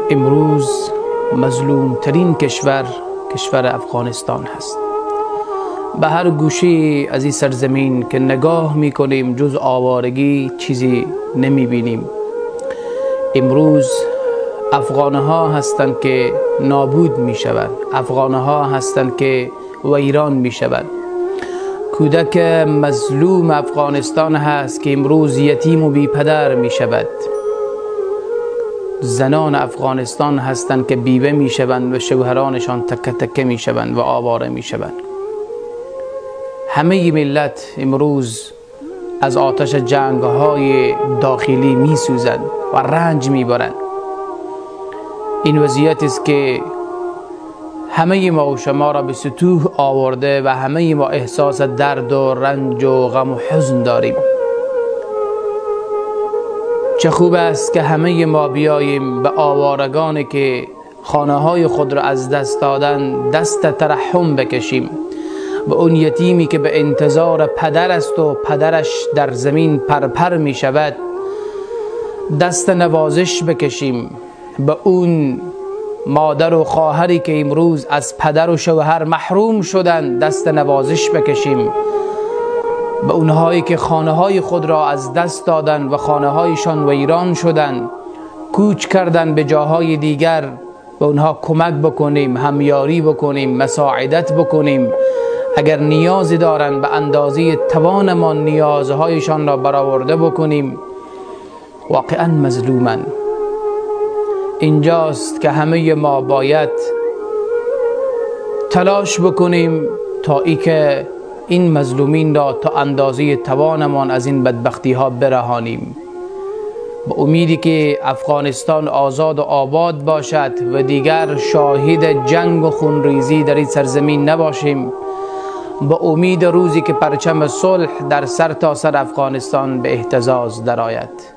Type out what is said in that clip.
امروز مظلوم ترین کشور، کشور افغانستان هست. به هر گوشه از این سرزمین که نگاه میکنیم جز آوارگی چیزی نمیبینیم. امروز افغانها هستند که نابود میشوند، افغانها هستند که ویران میشوند. کودک مظلوم افغانستان هست که امروز یتیم و بی پدر میشود. زنان افغانستان هستند که بیوه میشوند و شوهرانشان تکه تکه میشوند و آواره میشوند. همه ملت امروز از آتش جنگ های داخلی میسوزند و رنج میبرند. این وضعیت است که همه ما و شما را به سطوح آورده و همه ما احساس درد و رنج و غم و حزن داریم. چه خوب است که همه ما بیاییم به آوارگانی که خانه های خود را از دست دادن دست ترحم بکشیم، به اون یتیمی که به انتظار پدر است و پدرش در زمین پرپر می شود دست نوازش بکشیم، به اون مادر و خواهری که امروز از پدر و شوهر محروم شدن دست نوازش بکشیم، به اونهایی که خانه های خود را از دست دادن و خانه هایشان ویران شدن، کوچ کردن به جاهای دیگر، به اونها کمک بکنیم، همیاری بکنیم، مساعدت بکنیم. اگر نیازی دارن به اندازه توانمان نیازهایشان را برآورده بکنیم. واقعا مظلومن. اینجاست که همه ما باید تلاش بکنیم تا ای که این مظلومین را تا اندازه توانمان از این بدبختی ها برهانیم، با امیدی که افغانستان آزاد و آباد باشد و دیگر شاهد جنگ و خونریزی در این سرزمین نباشیم، با امید روزی که پرچم صلح در سر تا سر افغانستان به اهتزاز درآید.